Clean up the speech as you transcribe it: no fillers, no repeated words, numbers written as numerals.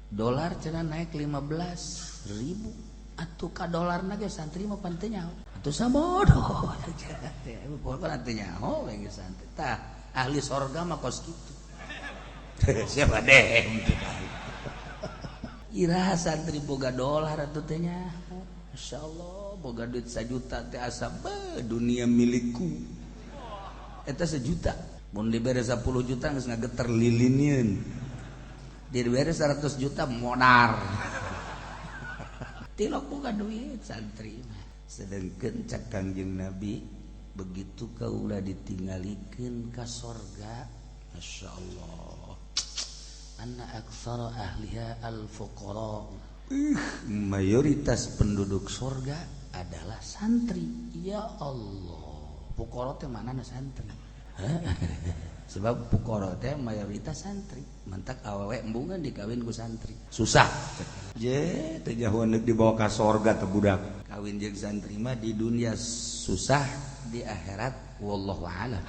Dolar cenah naik 15 ribu atuh ka dolar ge santri mah pan teu nyaho atuh, sabodoh pokokna teu nyaho we ge santri. Tah, ahli sorga mah kos kitu. Siapa deh iraha santri boga dolar atuh teh nyaho? Masya Allah, boga duit 1 juta teh asa be dunia milikku. Eta 1 juta, mun dibere 10 juta geus ngageter lilinieun, dibere 100 juta modar tilok boga duit santri mah. Sedangkan cak Kangjeng Nabi, begitu kaula ditinggalikeun ka sorga, Masya Allah, anna aktsara ahliha al fuqara, mayoritas penduduk sorga adalah santri. Ya Allah, fuqara teh mana santri, sebab fuqara teh mayoritas santri. Mantak awewe embungan dikawin ku santri susah je, teu nyaho dibawa ka sorga teh budak. Kawin jeung santri mah di dunia susah, di akhirat wallahu alam.